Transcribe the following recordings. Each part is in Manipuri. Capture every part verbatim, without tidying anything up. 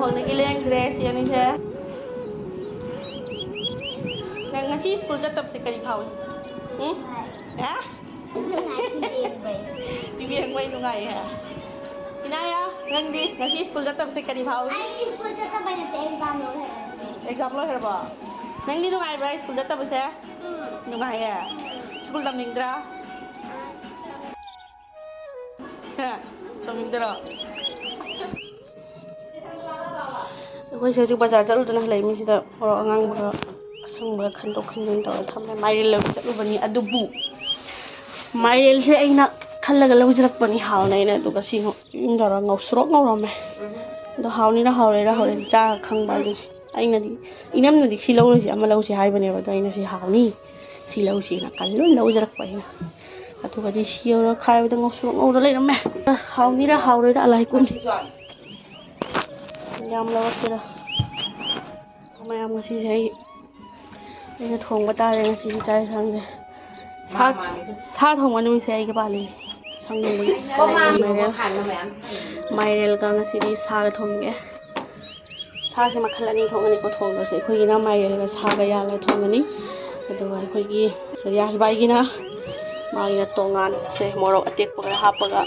ꯍꯧꯅꯒꯤ ꯂꯦꯡꯗ꯭ꯔꯦ ꯁꯤ ꯑꯅꯤꯁꯦ꯫ ꯅꯪ ꯉꯁꯤ ꯁ꯭ꯀꯨꯜ ꯆꯠꯇꯕꯁꯦ ꯀꯔꯤ ꯐꯥꯎꯏ? ꯎꯝ? ꯍꯥ? ꯇꯤꯚꯤ ꯌꯦꯡꯕꯩ ꯅꯨꯡꯉꯥꯏꯌꯦ꯫ ꯏꯅꯥꯌꯥ, ꯅꯪꯗꯤ ꯉꯁꯤ ꯁ꯭ꯀꯨꯜ ꯆꯠꯇꯕꯁꯦ ꯀꯔꯤ ꯐꯥꯎꯏ? ꯑꯩ ꯁ꯭ꯀꯨꯜ ꯆꯠꯇꯕ ꯅꯠꯇꯦ, ꯑꯦꯛꯖꯥꯝ ꯂꯣꯏꯈ꯭ꯔꯦ꯫ ꯑꯦꯛꯖꯥꯝ ꯂꯣꯏꯈ꯭ꯔꯕꯣ? ꯅꯪꯗꯤ ꯅꯨꯡꯉꯥꯏꯕ꯭ꯔꯥ ꯁ꯭ꯀꯨꯜ ꯆꯠꯇꯕꯁꯦ? ꯎꯝ꯫ ꯅꯨꯡꯉꯥꯏꯌꯦ? ꯁ꯭ꯀꯨꯜ ꯇꯝꯅꯤꯡꯗ꯭ꯔꯥ? ꯍꯥ? ꯇꯝꯅꯤꯡꯗ꯭ꯔꯣ? ꯑꯩꯈꯣꯏꯁꯦ ꯍꯧꯖꯤꯛ ꯕꯖꯥꯔ ꯆꯠꯂꯨꯗꯅ ꯍꯜꯂꯛꯏ꯫ ꯃꯤꯁꯤꯗ ꯃꯣꯔꯣꯛ ꯑꯉꯥꯡꯕꯒ ꯑꯁꯪꯕꯒ ꯈꯟꯗꯣꯛ ꯈꯟꯖꯤꯟ ꯇꯧꯔ ꯊꯝꯃꯦ꯫ ꯃꯥꯏꯔꯦꯜ ꯂꯧꯕ ꯆꯠꯂꯨꯕꯅꯤ, ꯑꯗꯨꯕꯨ ꯃꯥꯏꯔꯦꯜꯁꯦ ꯑꯩꯅ ꯈꯜꯂꯒ ꯂꯧꯖꯔꯛꯄꯅꯤ ꯍꯥꯎꯅ ꯑꯩꯅ, ꯑꯗꯨꯒ ꯁꯤ ꯌꯨꯝ ꯌꯧꯔꯒ ꯉꯧꯁꯣꯔꯣꯛ ꯉꯧꯔꯝꯃꯦ꯫ ꯑꯗꯣ ꯍꯥꯎꯅꯤꯔ ꯍꯥꯎꯔꯣꯏꯔ ꯍꯣꯔꯦꯟ ꯆꯥꯔ ꯈꯪꯕ ꯍꯥꯏꯗꯨꯅꯤ꯫ ꯑꯩꯅꯗꯤ, ꯏꯅꯝꯅꯗꯤ ꯁꯤ ꯂꯧꯔꯨꯁꯤ, ꯑꯃ ꯂꯧꯁꯤ ꯍꯥꯏꯕꯅꯦꯕ, ꯑꯗꯣ ꯑꯩꯅ ꯁꯤ ꯍꯥꯎꯅꯤ, ꯁꯤ ꯂꯧꯁꯤꯅ ꯈꯜꯂ ꯂꯣꯏ ꯂꯧꯖꯔꯛꯄ ꯑꯩꯅ꯫ ꯑꯗꯨꯒꯗꯤ ꯁꯤ ꯌꯧꯔ ꯈꯥꯏꯕꯗ ꯉꯧꯁꯣꯔꯣꯛ ꯉꯧꯔ ꯂꯩꯔꯝꯃꯦ꯫ ꯍꯥꯎꯅꯤꯔ ꯍꯥꯎꯔꯣꯏꯔ ꯑꯂꯥꯏ ꯀꯨꯟ꯫ ꯌꯥꯝ ꯂꯧꯔꯛꯀꯦꯔꯥ? ꯃꯌꯥꯝ, ꯉꯁꯤꯁꯦ ꯑꯩ, ꯑꯩꯅ ꯊꯣꯡꯕ ꯇꯥꯔꯦ ꯉꯁꯤꯒꯤ ꯆꯥꯛ ꯌꯦꯟꯁꯥꯡꯁꯦ꯫ ꯁꯥ, ꯁꯥ ꯊꯣꯡꯕ ꯅꯨꯃꯤꯠꯁꯦ ꯑꯩꯒꯤ ꯄꯥꯜꯂꯤꯅꯦ꯫ ꯁꯪ ꯅꯣꯡꯃꯒꯤ ꯃꯥꯏꯔꯦꯜ, ꯃꯥꯏꯔꯦꯜꯒ ꯉꯁꯤꯗꯤ ꯁꯥꯒ ꯊꯣꯡꯉꯦ꯫ ꯁꯥꯁꯦ ꯃꯈꯜ ꯑꯅꯤ ꯊꯣꯡꯒꯅꯤꯀꯣ ꯊꯣꯡꯗꯣꯏꯁꯦ꯫ ꯑꯩꯈꯣꯏꯒꯤꯅ ꯃꯥꯏꯔꯦꯜꯒ ꯁꯥꯒ ꯌꯥꯜꯂꯒ ꯊꯣꯡꯒꯅꯤ꯫ ꯑꯗꯨꯒ ꯑꯩꯈꯣꯏꯒꯤ ꯔꯤꯌꯥꯁ ꯚꯥꯏꯒꯤꯅ, ꯃꯥꯒꯤꯅ ꯇꯣꯉꯥꯟꯅ ꯁꯦ ꯃꯣꯔꯣꯛ ꯑꯇꯦꯛꯄꯒ ꯍꯥꯞꯄꯒ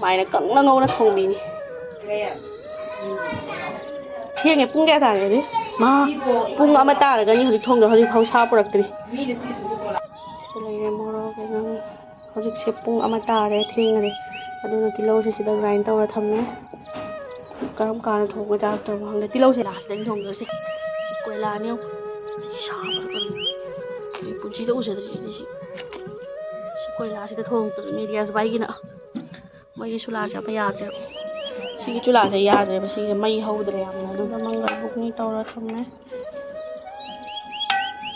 ꯃꯥꯏꯅ ꯀꯪꯅ ꯉꯧꯔ ꯊꯣꯡꯕꯤꯅꯤ꯫ ꯊꯦꯡꯉꯦ, ꯄꯨꯡ ꯀꯌꯥ ꯇꯥꯔꯒꯦ? ꯃꯥ, ꯄꯨꯡ ꯑꯃ ꯇꯥꯔꯒꯅꯤ ꯍꯧꯖꯤꯛ ꯊꯣꯡꯗꯣ, ꯍꯧꯖꯤꯛ ꯐꯥꯎ ꯁꯥ ꯄꯨꯔꯛꯇ꯭ꯔꯤ꯫ ꯁꯤꯗ ꯂꯩꯔꯦ ꯃꯣꯔꯣꯛ, ꯀꯩꯅꯣ꯫ ꯍꯧꯖꯤꯛꯁꯦ ꯄꯨꯡ ꯑꯃ ꯇꯥꯔꯦ, ꯊꯦꯡꯉꯅꯤ꯫ ꯑꯗꯨꯅ ꯇꯤꯜꯍꯧꯁꯦ ꯁꯤꯗ ꯒ꯭ꯔꯥꯏꯟ ꯇꯧꯔ ꯊꯝꯃꯦ꯫ ꯀꯔꯝ ꯀꯥꯟꯗ ꯊꯣꯡꯕ ꯌꯥꯔꯛꯇꯣꯏꯅꯣ ꯈꯪꯗꯦ꯫ ꯇꯤꯜꯍꯧꯁꯦ ꯂꯥꯁꯇ ꯑꯩꯅ ꯊꯣꯡꯗꯣꯏꯁꯦ꯫ ꯁꯤ ꯀꯣꯏꯂꯥꯅꯤ ꯌꯦꯡꯉꯨ꯫ ꯁꯤ ꯁꯥꯕ꯭ꯔꯥ ꯀꯩꯅꯣ? ꯑꯩ ꯄꯨꯟꯁꯤꯗ ꯎꯖꯗ꯭ꯔꯤ ꯑꯩꯗꯤ ꯁꯤ꯫ ꯁꯤ ꯀꯣꯏꯂꯥꯁꯤꯗ ꯊꯣꯡꯗꯣꯏꯅꯤ ꯔꯤꯌꯥꯁ ꯚꯥꯏꯒꯤꯅ꯫ ꯃꯣꯏꯒꯤ ꯆꯨꯂꯥꯁꯦ ꯑꯃ ꯌꯥꯗ꯭ꯔꯦꯕ꯫ ꯁꯤꯒꯤ ꯆꯨꯂꯥꯁꯦ ꯌꯥꯗ꯭ꯔꯦꯕ꯫ ꯁꯤꯁꯦ ꯃꯩ ꯍꯧꯗ꯭ꯔꯦ ꯌꯥꯝꯅ꯫ ꯑꯗꯨꯒ ꯃꯪꯒꯜ ꯕꯨꯛꯅꯤ ꯇꯧꯔ ꯊꯝꯃꯦ꯫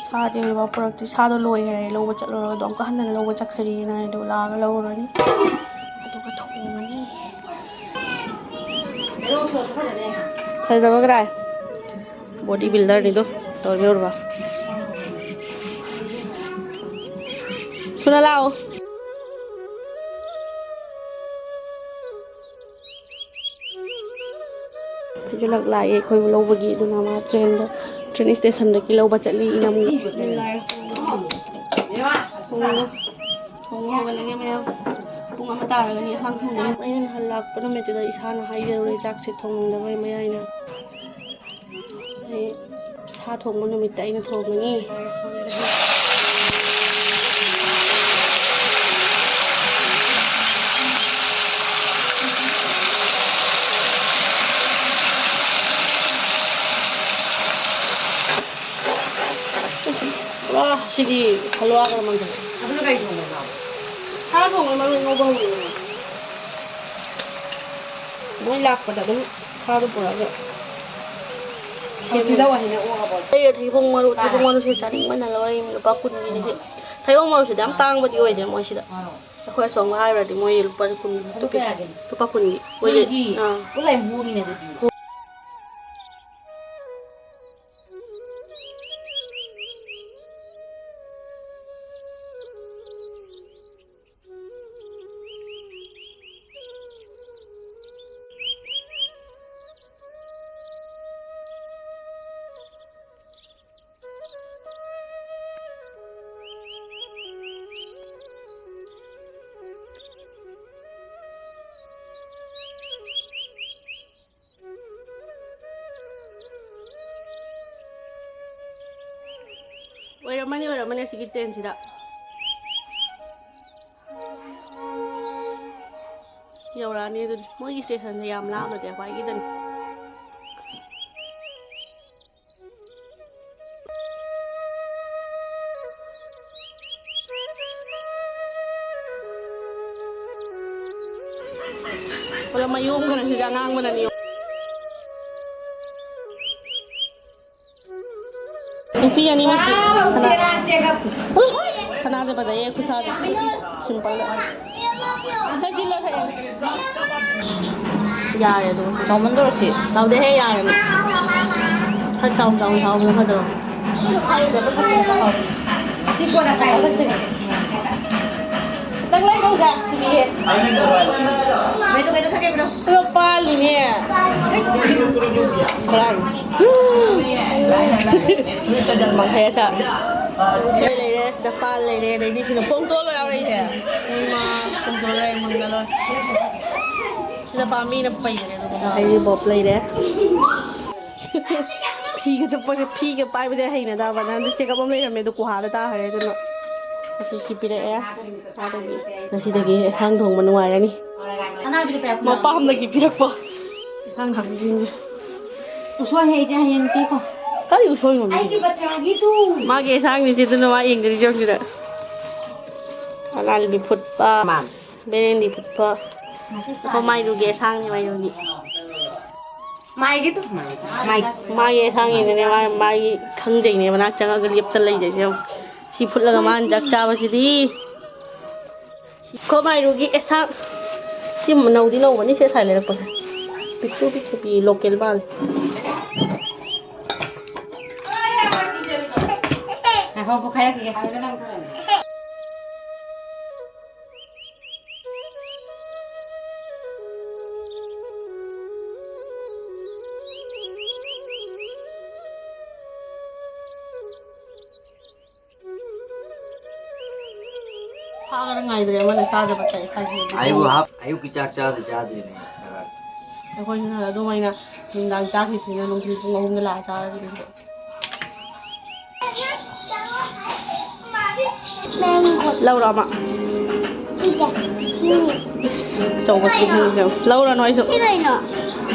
ꯁꯥꯗꯤ ꯍꯧꯖꯤꯛꯐꯥꯎ ꯄꯨꯔꯛꯇ꯭ꯔꯤ꯫ ꯁꯥꯗꯣ ꯂꯣꯏꯈ꯭ꯔꯦ ꯂꯧꯕ ꯆꯠꯂꯨꯔꯒ, ꯑꯗꯣ ꯑꯃꯨꯛꯀ ꯍꯟꯅ ꯂꯧꯕ ꯆꯠꯈ꯭ꯔꯅꯤꯅ ꯑꯩꯗꯣ ꯂꯥꯛꯑꯒ ꯂꯧꯔꯨꯔꯅꯤ꯫ ꯑꯗꯨꯒ ꯊꯣꯡꯉꯅꯤ꯫ ꯐꯖꯕ ꯀꯗꯥꯏ? ꯕꯣꯗꯤ ꯕꯤꯜꯗꯔꯅꯤꯗꯣ ꯇꯧꯔꯤꯕ꯫ ꯊꯨꯅ ꯂꯥꯛꯑꯣ꯫ ꯍꯧꯖꯤꯛ ꯂꯥꯛꯑꯦ ꯑꯩꯈꯣꯏꯕꯨ ꯂꯧꯕꯒꯤ, ꯑꯗꯨꯅ ꯃꯥ ꯇ꯭ꯔꯦꯟꯗ, ꯇ꯭ꯔꯦꯟ ꯏꯁꯇꯦꯁꯟꯗꯒꯤ ꯂꯧꯕ ꯆꯠꯂꯤ ꯏꯅꯝꯒꯤ꯫ ꯊꯣꯡꯕ ꯍꯧꯒꯠꯂꯒꯦ ꯃꯌꯥꯝ꯫ ꯄꯨꯡ ꯑꯃ ꯇꯥꯔꯒꯅꯤ ꯏꯟꯁꯥꯡ ꯊꯣꯡꯗꯣꯏꯅꯦ꯫ ꯑꯩꯅ ꯅꯍꯥꯟ ꯂꯥꯛꯄ ꯅꯨꯃꯤꯠꯇꯨꯗ ꯏꯁꯥꯅ ꯍꯥꯏꯖꯔꯨꯔꯦ ꯆꯥꯛꯁꯦ ꯊꯣꯡꯅꯤꯡꯗꯕꯩ ꯃꯌꯥꯏꯅ꯫ ꯑꯩ ꯁꯥ ꯊꯣꯡꯕ ꯅꯨꯃꯤꯠꯇ ꯑꯩꯅ ꯊꯣꯡꯉꯅꯤ꯫ ꯄꯨꯔꯥ ꯁꯤꯗꯤ ꯍꯜꯋꯥꯒ ꯃꯥꯟꯁꯤꯜꯂꯦ꯫ ꯑꯗꯨꯅ ꯀꯩ ꯊꯣꯡꯕꯅꯣ? ꯁꯥ ꯊꯣꯡꯕ ꯃꯔꯣꯏ ꯉꯧꯕ ꯍꯧꯔꯤꯕꯅꯦ꯫ ꯃꯣꯏ ꯂꯥꯛꯄꯗ ꯑꯗꯨꯝ ꯁꯥꯗꯣ ꯄꯨꯔꯛꯑꯒ ꯁꯦꯝꯃꯦ꯫ ꯇꯤꯜꯍꯧ ꯍꯥꯏꯅ ꯑꯣꯛꯑꯕꯣ? ꯑꯩ ꯊꯩꯕꯣꯡ ꯃꯔꯨ, ꯊꯩꯕꯣꯡ ꯃꯔꯨꯁꯦ ꯆꯥꯅꯤꯡꯃꯟꯅ ꯂꯧꯔꯛꯏꯅꯦ, ꯂꯨꯄꯥ ꯀꯨꯟꯒꯤꯅꯦ ꯁꯤ꯫ ꯊꯩꯕꯣꯡ ꯃꯔꯨꯁꯤꯗꯤ ꯌꯥꯝ ꯇꯥꯡꯕꯗꯤ ꯑꯣꯏꯗꯦ ꯃꯣꯏꯁꯤꯗ꯫ ꯑꯥ꯫ ꯑꯩꯈꯣꯏ ꯑꯁꯣꯝꯒ ꯍꯥꯏꯔꯨꯔꯗꯤ ꯃꯣꯏ ꯂꯨꯄꯥ ꯀꯨꯟ, ꯑꯗꯨ ꯀꯌꯥꯒꯤꯅꯣ? ꯂꯨꯄꯥ ꯀꯨꯟꯒꯤ꯫ ꯃꯣꯏꯒꯤ ꯃꯣꯏꯒꯤ, ꯑꯥ꯫ ꯄꯨꯂꯥꯏ ꯍꯣꯡꯉꯤꯅꯦ ꯑꯗꯨꯗꯤ꯫ ꯑꯣꯏꯔꯝꯃꯅꯤ, ꯑꯣꯏꯔꯝꯃꯅꯤ ꯑꯁꯤꯒꯤ ꯇ꯭ꯔꯦꯟꯁꯤꯗ꯫ ꯌꯧꯔꯛꯑꯅꯤ ꯑꯗꯨꯗꯤ꯫ ꯃꯣꯏꯒꯤ ꯁ꯭ꯇꯦꯁꯟꯁꯦ ꯌꯥꯝ ꯂꯥꯞꯅꯗꯦ, ꯈ꯭ꯋꯥꯏꯒꯤꯗꯅꯤ꯫ ꯄꯨꯂꯞ ꯃꯌꯣꯝꯒꯅ ꯁꯤꯗ ꯑꯉꯥꯡꯕꯅꯅꯤ꯫ ꯅꯨꯄꯤ ꯑꯅꯤꯃꯛꯀꯤ ꯁꯅꯥ-, ꯎꯏ! ꯁꯅꯥꯁꯦ ꯐꯖꯩꯌꯦ, ꯈꯨꯠꯁꯥꯁꯦ꯫ ꯁꯤꯝꯄꯜꯗ꯫ ꯁꯛꯆꯤꯜꯂꯣ, ꯁꯛ-, ꯌꯥꯔꯦ ꯑꯗꯣ꯫ ꯆꯥꯎꯃꯟꯗꯧꯔꯣ ꯁꯤ? ꯆꯥꯎꯗꯦꯍꯦ, ꯌꯥꯔꯦ꯫ ꯈꯔ ꯆꯥꯎ ꯆꯥꯎ ꯁꯥꯎꯕꯅ ꯐꯗ꯭ꯔꯣ? ꯁꯤ ꯀꯣꯟꯅ ꯈꯥꯏ ꯐꯠꯇꯦ꯫ ꯅꯪ ꯂꯩ ꯀꯧꯖꯥ? ꯁꯤꯗꯤ꯫ ꯀꯩꯅꯣ, ꯀꯩꯅꯣ ꯊꯛꯀꯦ ꯕ꯭ꯔꯣ? ꯄꯨꯂꯞ ꯄꯥꯜꯂꯤꯅꯦ꯫ ꯃꯈꯩ ꯑꯆꯥ꯫ ꯁꯤ ꯂꯩꯔꯦ, ꯁꯤꯗ ꯄꯥꯟ ꯂꯩꯔꯦ, ꯑꯗꯩꯗꯤ ꯁꯤꯅ ꯄꯣꯡꯇꯣꯜ ꯌꯥꯎꯔꯛꯏꯁꯦ꯫ ꯏꯃꯥ, ꯄꯣꯡꯇꯣꯜ ꯂꯩꯔꯦ, ꯃꯪꯒꯜ ꯂꯣꯏ꯫ ꯁꯤꯗ ꯄꯥꯝꯕꯤꯅ ꯄꯩꯈꯔꯦ ꯑꯗꯨꯒ꯫ ꯑꯗꯩꯗꯤ ꯕꯣꯞ ꯂꯩꯔꯦ꯫ ꯐꯤꯒ ꯆꯠꯄꯁꯦ, ꯐꯤꯒ ꯄꯥꯏꯕꯁꯦ ꯍꯩꯅꯗꯕ꯫ ꯅꯍꯥꯟꯗꯤ ꯆꯦꯒꯞ ꯑꯃ ꯂꯩꯔꯝꯃꯦ, ꯑꯗꯨ ꯀꯨꯍꯥꯗ ꯇꯥꯈ꯭ꯔꯦ꯫ ꯑꯗꯨꯅ ꯉꯁꯤ ꯁꯤ ꯄꯤꯔꯛꯑꯦ꯫ ꯉꯁꯤꯗꯒꯤ ꯑꯦꯟꯁꯥꯡ ꯊꯣꯡꯕ ꯅꯨꯡꯉꯥꯏꯔꯅꯤ꯫ ꯃꯄꯥꯝꯗꯒꯤ ꯄꯤꯔꯛꯄ ꯑꯦꯟꯁꯥꯡ ꯅꯥꯄꯤꯁꯤꯡꯁꯦ꯫ ꯎꯁꯣꯏ ꯍꯦꯛꯏꯁꯦ ꯍꯌꯦꯡ ꯄꯤꯀꯣ꯫ ꯀꯔꯤ ꯎꯁꯣꯏꯅꯣ? ꯑꯩꯒꯤ ꯕꯆꯥꯒꯤ ꯇꯨ꯫ ꯃꯥꯒꯤ ꯑꯦꯟꯁꯥꯡꯅꯤ ꯁꯤꯗꯨꯅ ꯃꯥ ꯌꯦꯡꯗ꯭ꯔꯤꯁꯦ ꯌꯦꯡꯁꯤꯗ꯫ ꯑꯅꯥꯜꯕꯤ ꯐꯨꯠꯄ꯫ ꯃꯥꯅꯤ꯫ ꯕꯦꯔꯦꯟꯗꯤ ꯐꯨꯠꯄ꯫ ꯑꯩꯈꯣꯏ ꯃꯥꯏꯔꯨꯒꯤ ꯑꯦꯟꯁꯥꯡꯅꯤ, ꯃꯥꯏꯔꯨꯒꯤ꯫ ꯃꯥꯏꯒꯤ ꯇꯨ꯫ ꯃꯥꯏ꯫ ꯃꯥꯒꯤ ꯑꯦꯟꯁꯥꯡꯅꯤꯅꯅꯦ, ꯃꯥ-, ꯃꯥꯒꯤ ꯈꯪꯖꯩꯅꯦ, ꯃꯅꯥꯛ ꯆꯪꯉꯒ ꯂꯦꯞꯇ ꯂꯩꯖꯩꯁꯦ ꯌꯦꯡꯉꯨ꯫ ꯁꯤ ꯐꯨꯠꯂꯒ ꯃꯥꯅ ꯆꯥꯛ ꯆꯥꯕꯁꯤꯗꯤ꯫ ꯀꯣ ꯃꯥꯏꯔꯨꯒꯤ ꯑꯦꯁꯥ꯫ ꯁꯤ ꯅꯧꯗꯤ ꯅꯧꯕꯅꯤ ꯁꯦ ꯁꯥꯏ ꯂꯩꯔꯛꯄꯁꯦ꯫ ꯄꯤꯛꯇ꯭ꯔꯨ ꯄꯤꯛꯇ꯭ꯔꯨ ꯄꯤ ꯂꯣꯀꯦꯜ ꯃꯥꯜꯂꯦ꯫ ꯉꯥꯏꯈꯣ, ꯄꯣꯛꯈꯥꯏꯔꯛꯈꯤꯒꯦ꯫ ꯐꯥꯒꯗ ꯉꯥꯏꯗ꯭ꯔꯦ ꯑꯃꯅ ꯆꯥꯗꯕ ꯇꯧ ꯁꯥꯏꯁꯤꯗꯤ꯫ ꯑꯩꯕꯨ ꯍꯥꯞ-, ꯑꯌꯨꯛꯀꯤ ꯆꯥꯛ ꯆꯥꯗ꯭ꯔꯤ, ꯆꯥꯗ꯭ꯔꯤꯅꯦ ꯉꯔꯥꯡ꯫ ꯑꯩꯈꯣꯏꯁꯨ ꯑꯗꯨꯃꯥꯏꯅ ꯅꯨꯡꯗꯥꯡ ꯆꯥꯛꯈꯤꯁꯤꯅ ꯅꯨꯡꯊꯤꯜ ꯄꯨꯡ ꯑꯍꯨꯝꯗ ꯂꯥꯛꯑ ꯆꯥꯔꯒꯦ꯫ ꯂꯧꯔꯣ ꯑꯃ꯫ ꯏꯁ, ꯑꯆꯧꯕꯁꯤꯗꯤ ꯈꯪꯗꯦ꯫ ꯂꯧꯔꯅꯨ ꯑꯩꯁꯨ꯫ ꯁꯤ ꯀꯩꯅꯣ?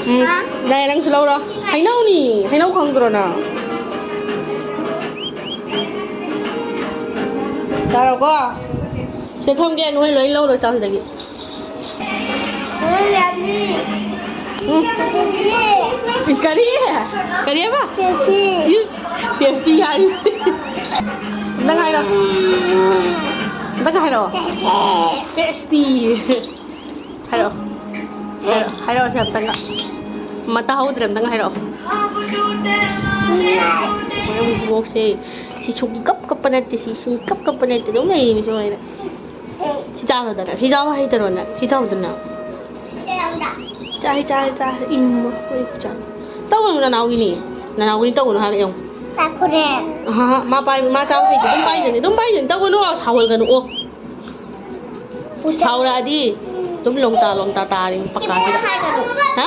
ꯎꯝ꯫ ꯍꯥ? ꯌꯥꯏ, ꯅꯪꯁꯨ ꯂꯧꯔꯣ꯫ ꯍꯩꯅꯧꯅꯤ꯫ ꯍꯩꯅꯧ ꯈꯪꯗ꯭ꯔꯣ ꯅꯪ? ꯆꯥꯔꯣꯀꯣ꯫ ꯁꯤꯗ ꯊꯝꯒꯦ, ꯅꯣꯏ ꯂꯣꯏ ꯂꯧꯔꯣ ꯆꯥꯎꯁꯤꯗꯒꯤ꯫ ꯎꯝ꯫ ꯀꯔꯤ? ꯀꯔꯤꯑꯕ? ꯏꯁ, ꯇꯦꯁꯇꯤ ꯍꯥꯏ꯫ ꯅꯪ ꯍꯥꯏꯔꯣ꯫ ꯅꯪ ꯍꯥꯏꯔꯣ꯫ ꯇꯦꯁꯇꯤ꯫ ꯍꯥꯏꯔꯛꯑꯣ꯫ ꯍꯥꯏꯔꯛꯑꯣ, ꯍꯥꯏꯔꯛꯑꯣꯁꯦ ꯑꯝꯇꯪꯒ꯫ ꯃꯇꯥ ꯍꯧꯗ꯭ꯔꯦ, ꯑꯝꯇꯪꯒ ꯍꯥꯏꯔꯛꯑꯣ꯫ ꯃꯣꯏ ꯈꯨꯕꯣꯛꯁꯦ ꯁꯤ ꯁꯨꯡꯀꯞ ꯀꯞꯄ ꯅꯠꯇꯦ, ꯁꯤ ꯁꯨꯡꯀꯞ ꯀꯞꯄ ꯅꯠꯇꯦ, ꯑꯗꯨꯝ ꯂꯩꯌꯦꯕ ꯁꯨꯃꯥꯏꯅ꯫ ꯁꯤ ꯆꯥꯔꯣꯗꯅ, ꯁꯤ ꯆꯥꯕ ꯍꯩꯇꯔꯣ ꯅꯪ? ꯁꯤ ꯆꯥꯎꯗꯅ꯫ ꯁꯤ ꯆꯥꯏ, ꯆꯥꯏ, ꯆꯥꯏ꯫ ꯏꯃꯥ, ꯑꯩꯈꯣꯏ ꯈꯨꯆꯥ꯫ ꯇꯧꯒꯅꯨ, ꯅꯅꯥꯎꯒꯤꯅꯤ꯫ ꯅꯅꯥꯎꯒꯤꯅꯤ ꯇꯧꯒꯅꯨ ꯍꯥꯏꯔꯒ ꯌꯦꯡꯉꯨ꯫ ꯆꯥꯛꯈꯨꯅꯦ꯫ ꯑꯍꯥ, ꯃꯥ ꯄꯥꯏ-, ꯃꯥ ꯆꯥꯕ ꯍꯩꯇꯦ꯫ ꯑꯗꯨꯝ ꯄꯥꯏꯖꯅꯤ, ꯑꯗꯨꯝ ꯄꯥꯏꯖꯅꯤ꯫ ꯇꯧꯒꯅꯨ, ꯁꯥꯎꯍꯜꯒꯅꯨ꯫ ꯑꯣ꯫ ꯁꯥꯎꯔꯛꯑꯗꯤ ꯑꯗꯨꯝ ꯂꯣꯡꯇꯥ ꯂꯣꯡꯇꯥ ꯇꯥꯔꯦ ꯄꯀꯥꯁꯤꯗ꯫ ꯍꯥ?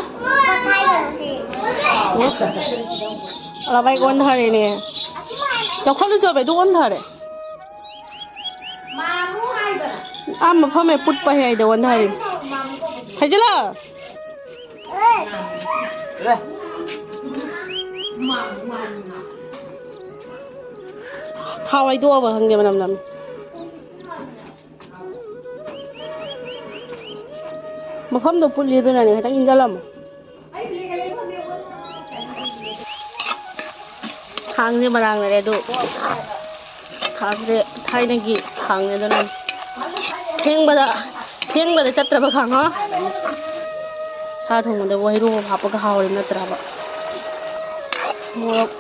ꯑꯣ꯫ ꯂꯃꯥꯏ ꯑꯣꯟꯊꯔꯦꯅꯦ꯫ ꯂꯧꯈꯠꯂꯨ ꯆꯣꯕ, ꯑꯗꯨ ꯑꯣꯟꯊꯔꯦ꯫ ꯑꯥ, ꯃꯐꯝ ꯍꯦꯛ ꯄꯨꯠꯄ ꯍꯦꯛ ꯑꯩꯗ ꯑꯣꯟꯊꯔꯤ꯫ ꯍꯥꯏꯖꯤꯜꯂꯣ꯫ ꯊꯥꯎ ꯍꯩꯗꯣꯛꯑꯕ ꯈꯪꯗꯦ, ꯃꯅꯝ ꯅꯝꯃꯤ꯫ ꯃꯐꯝꯗꯣ ꯄꯨꯠꯂꯤ, ꯑꯗꯨꯅꯅꯦ꯫ ꯈꯤꯇꯪ ꯏꯟꯖꯜꯂꯝꯃꯣ꯫ ꯈꯥꯡꯁꯦ ꯃꯔꯥꯡꯅꯔꯦ ꯑꯗꯨ꯫ ꯈꯥꯡꯁꯦ ꯊꯥꯏꯅꯒꯤ ꯈꯥꯡꯅꯦ ꯑꯗꯨꯅ꯫ ꯐꯦꯡꯕꯗ, ꯐꯦꯡꯕꯗ ꯆꯠꯇ꯭ꯔꯕ ꯈꯥꯡ, ꯍꯣ? ꯁꯥ ꯊꯣꯡꯕꯗꯕꯨ ꯍꯩꯔꯣ ꯍꯥꯞꯄꯒ ꯍꯥꯎꯔꯤꯕ ꯅꯠꯇ꯭ꯔꯕ? ꯃꯣꯔꯣꯛ,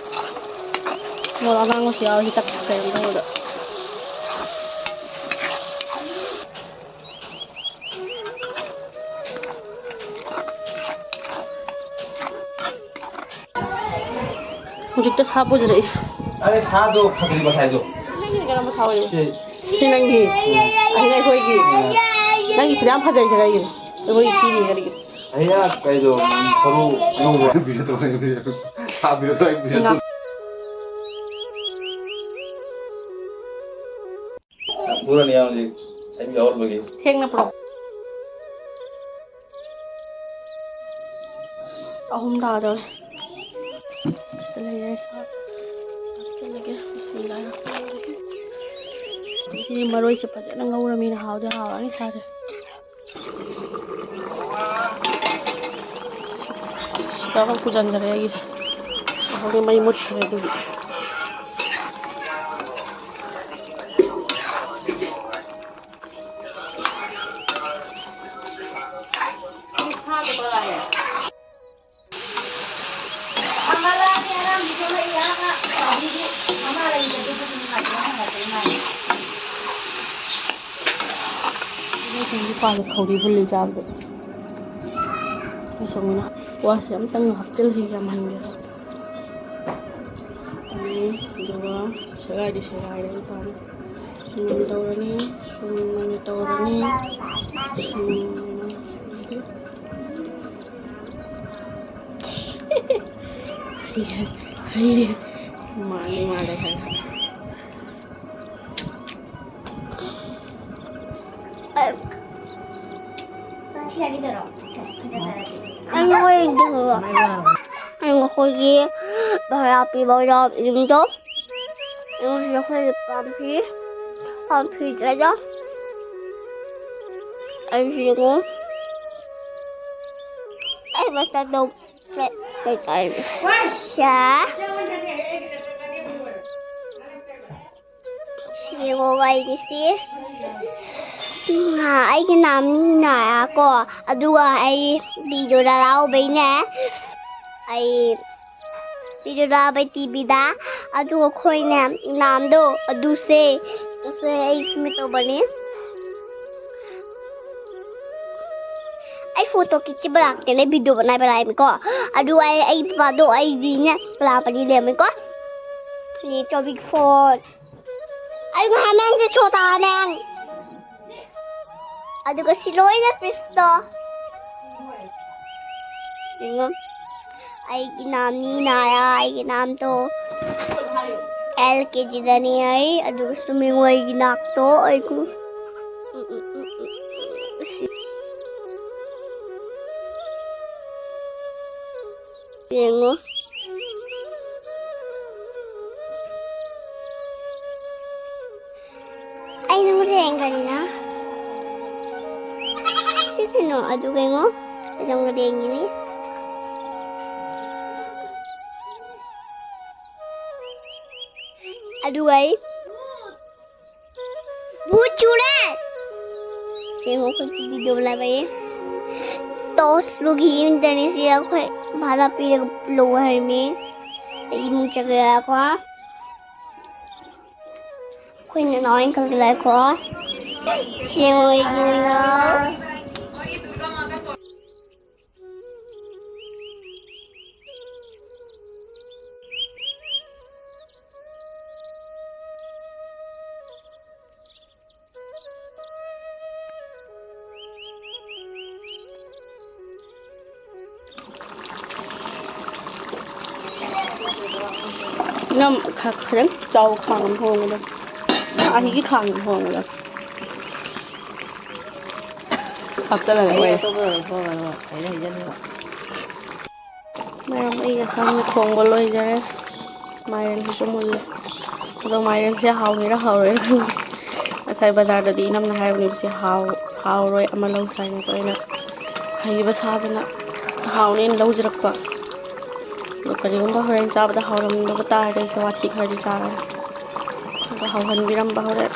ꯃꯣꯔꯣꯛ ꯑꯉꯥꯡꯕꯁꯨ ꯌꯥꯎꯔꯤ ꯁꯤ ꯇꯛ ꯀꯩꯅꯣ ꯇꯧꯕꯗ꯫ ꯍꯧꯖꯤꯛꯇ ꯁꯥ ꯄꯨꯖꯔꯛꯏ꯫ ꯑꯔꯦ, ꯁꯥꯗꯣ ꯐꯖꯔꯤꯕ ꯉꯁꯥꯏꯗꯣ꯫ ꯅꯪꯒꯤꯅ ꯀꯔꯝꯕ ꯁꯥ ꯑꯣꯏꯔꯤꯕ? ꯁꯤ꯫ ꯁꯤ ꯅꯪꯒꯤ꯫ ꯎꯝ꯫ ꯑꯁꯤꯅ ꯑꯩꯈꯣꯏꯒꯤ꯫ ꯎꯝ꯫ ꯅꯪꯒꯤꯁꯤꯅ ꯌꯥꯝ ꯐꯖꯩꯁꯦ ꯀꯩꯒꯤꯅꯣ? ꯑꯩꯈꯣꯏꯒꯤ ꯊꯤꯔꯤ ꯀꯔꯤꯒꯤꯅꯣ? ꯑꯩꯅ ꯀꯩꯗꯣ, ꯁꯔꯨ ꯂꯣꯡꯕ꯫ ꯁꯥ ꯄꯤꯔꯛꯑꯣ, ꯑꯩ ꯄꯤꯔꯛꯑꯣ꯫ ꯉꯥ-, ꯄꯨꯔꯅꯤ ꯍꯧꯖꯤꯛ ꯑꯩꯅ ꯌꯥꯎꯔꯝꯕꯒꯤ꯫ ꯊꯦꯡꯅ ꯄꯨꯔꯛꯑꯣ꯫ ꯑꯍꯨꯝ ꯇꯥꯗꯧꯔꯦ꯫ ꯁꯤꯗ ꯂꯩꯔꯦ꯫ ꯍꯥꯞꯆꯤꯜꯂꯒꯦ꯫ ꯕꯤꯁꯃꯤꯜꯂꯥꯍꯤꯔꯔꯍꯃꯥꯅꯤꯔꯔꯍꯤꯝ꯫ ꯁꯤ ꯃꯔꯣꯏꯁꯦ ꯐꯖꯅ ꯉꯧꯔꯃꯤꯅ ꯍꯥꯎꯗꯤ ꯍꯥꯎꯔꯅꯤ ꯁꯥꯁꯦ꯫ ꯁꯤꯗ ꯑꯃꯨꯛ ꯄꯨꯁꯤꯟꯈꯔꯦ ꯑꯩꯒꯤꯁꯦ꯫ ꯉꯁꯥꯏꯗꯤ ꯃꯩ ꯃꯨꯠꯈ꯭ꯔꯦ ꯑꯗꯨꯒꯤ꯫ ꯅꯨꯄꯥꯁꯦ ꯈꯧꯔꯤ ꯍꯨꯜꯂꯤ ꯆꯥꯕꯗ꯫ ꯁꯣꯝꯅ ꯋꯥꯁꯦ ꯑꯝꯇꯪ ꯍꯥꯞꯆꯤꯜꯂꯤ, ꯌꯥꯝꯍꯟꯒꯦꯕ꯫ ꯑꯗꯨꯒ ꯁꯦꯒꯥꯏꯗꯤ ꯁꯦꯒꯥꯏꯔꯦ ꯍꯥꯏꯇꯥꯔꯦ꯫ ꯁꯨꯝ ꯇꯧꯔꯅꯤ, ꯁꯨꯝ ꯇꯧꯔꯅꯤ, ꯁꯨꯝ꯫ ꯍꯩꯌꯦ, ꯍꯩꯌꯦ꯫ ꯃꯥꯜꯂꯦ, ꯃꯥꯜꯂꯦ ꯍꯥꯏ꯫ ꯑꯩꯈꯣꯏꯒꯤ ꯚꯔꯥ ꯄꯤꯕ ꯌꯥꯎꯔꯤꯕꯗꯣ, ꯑꯩꯈꯣꯏꯒꯤ ꯄꯥꯝꯕꯤ, ꯄꯥꯝꯕꯤꯗꯨꯗ ꯑꯩꯁꯤꯕꯨ ꯑꯩ ꯃꯁꯛꯇꯣ ꯀꯩ-, ꯀꯩ-, ꯀꯩ-, ꯁꯦ꯫ ꯁꯤ ꯌꯦꯡꯉꯣ, ꯋꯥꯏꯒꯤꯁꯤ꯫ ꯎꯝ, ꯑꯩꯒꯤ ꯅꯥꯝꯅꯤꯅꯀꯣ, ꯑꯗꯨꯒ ꯑꯩ ꯚꯤꯗꯤꯑꯣꯗ ꯂꯥꯎꯕꯩꯅꯦ꯫ ꯑꯩ ꯚꯤꯗꯤꯑꯣꯗ ꯂꯥꯎꯕꯩ ꯇꯤꯚꯤꯗ꯫ ꯑꯗꯨꯒ ꯑꯩꯈꯣꯏꯅꯦ, ꯅꯥꯝꯗꯣ ꯑꯗꯨꯁꯦ, ꯑꯗꯨꯁꯦ ꯑꯩ ꯁꯨꯃꯥꯏꯅ ꯇꯧꯕꯅꯤ꯫ ꯑꯩ ꯐꯣꯇꯣ ꯈꯤꯛꯈꯤꯕ ꯂꯥꯛꯇꯦꯅꯦ, ꯚꯤꯗꯤꯑꯣ ꯕꯅꯥꯏꯕ ꯂꯥꯛꯑꯦꯃꯤꯀꯣ꯫ ꯑꯗꯨꯒ ꯑꯩ, ꯑꯩ ꯄꯥꯗꯣ ꯑꯩꯗꯤꯅꯦ ꯂꯥꯛꯄꯗꯤ ꯂꯩꯔꯝꯃꯦꯀꯣ꯫ ꯆꯣꯕꯤꯛ ꯐꯣꯟ꯫ ꯑꯩ ꯉꯍꯥꯟ ꯅꯪꯁꯦ ꯁꯣꯇꯥꯅꯦ꯫ ꯑꯗꯨꯒ ꯁꯤ ꯂꯣꯏꯅ ꯐꯤꯁꯇꯣ꯫ ꯌꯦꯡꯉꯣ꯫ ꯑꯩꯒꯤ ꯅꯥꯝꯅꯤ ꯅꯥꯌꯥ, ꯑꯩꯒꯤ ꯅꯥꯝꯗꯣ ꯑꯦꯜ ꯀꯦ ꯖꯤꯗꯅꯤ ꯑꯩ꯫ ꯑꯗꯨꯒ ꯁꯨꯃꯤꯡ ꯑꯩꯒꯤ ꯅꯥꯛꯇꯣ ꯑꯩꯒꯨ꯫ ꯌꯦꯡꯉꯣ꯫ ꯑꯩ ꯅꯪꯕꯨ ꯌꯦꯡꯒꯅꯤꯅ꯫ ꯁꯤ ꯀꯩꯅꯣ? ꯑꯗꯨꯒ ꯌꯦꯡꯉꯣ꯫ ꯑꯩ ꯅꯪꯕꯨ ꯌꯦꯡꯒꯅꯤ꯫ ꯑꯗꯨꯒ ꯑꯩ ꯚꯨꯠ ꯆꯨꯔꯦ! ꯌꯦꯡꯉꯣ, ꯑꯩꯈꯣꯏ ꯚꯤꯗꯤꯑꯣ ꯂꯥꯛꯑꯦ꯫ ꯇꯣꯁ ꯂꯨꯒꯤ ꯌꯨꯝꯗꯅꯤ ꯁꯤ ꯑꯩꯈꯣꯏ ꯚꯥꯔꯥ ꯄꯤꯔꯒ ꯂꯧ ꯍꯥꯏꯔꯝꯃꯤ꯫ ꯑꯩ ꯏꯃꯨꯡ ꯆꯠꯈ꯭ꯔꯦꯀꯣ꯫ ꯑꯩꯈꯣꯏ ꯅꯅꯥꯎ ꯑꯣꯏꯅ ꯈꯜꯂꯦꯀꯣ꯫ ꯁꯤ ꯌꯦꯡꯉꯣ, ꯑꯩꯒꯤ ꯅꯅꯥꯎ꯫ ꯅꯪ ꯈ-, ꯈꯤꯇꯪ ꯆꯥꯎꯕ ꯈꯥꯡ ꯑꯃ ꯊꯣꯡꯕꯗꯣ꯫ ꯑꯍꯤꯒꯤ ꯈꯥꯡ ꯑꯃ ꯊꯣꯡꯕꯗꯣ꯫ ꯍꯥꯞꯆꯜꯂꯒ ꯑꯩ ꯑꯣꯏꯔꯦ꯫ ꯑꯇꯣꯞꯄ ꯑꯣꯏꯅ ꯊꯣꯡꯉꯒ ꯑꯩꯅ ꯍꯩꯖꯟꯕ꯫ ꯃꯌꯥꯝ, ꯑꯩ ꯉꯁꯥꯏꯅ ꯊꯣꯡꯕ ꯂꯣꯏꯖꯔꯦ꯫ ꯃꯥꯏꯔꯦꯟꯁꯤꯁꯨ ꯃꯨꯜꯂꯦ꯫ ꯑꯗꯣ ꯃꯥꯏꯔꯦꯟꯁꯦ ꯍꯥꯎꯒꯦꯔꯥ ꯍꯥꯎꯔꯣꯏꯔꯥ ꯈꯪꯗꯦ꯫ ꯉꯁꯥꯏ ꯕꯖꯥꯔꯗꯗꯤ ꯏꯅꯝꯅ ꯍꯥꯏꯕꯅꯦꯕ, "ꯁꯤ ꯍꯥꯎ-, ꯍꯥꯎꯔꯣꯏ, ꯑꯃ ꯂꯧꯁꯦ" ꯍꯥꯏꯅ꯫ ꯑꯗꯣ ꯑꯩꯅ ꯍꯩꯕ ꯁꯥꯗꯅ ꯍꯥꯎꯅꯦꯅ ꯂꯧꯖꯔꯛꯄ꯫ ꯑꯗꯣ ꯀꯔꯤꯒꯨꯝꯕ ꯍꯣꯔꯦꯟ ꯆꯥꯕꯗ ꯍꯥꯎꯔꯝꯗꯕ ꯇꯥꯔꯗꯤ ꯑꯩꯁꯦ ꯋꯥꯊꯤ ꯈꯔꯗꯤ ꯆꯥꯔꯅꯤ꯫ ꯑꯗꯣ ꯍꯥꯎꯍꯟꯕꯤꯔꯝꯕ ꯍꯣꯔꯦꯟ꯫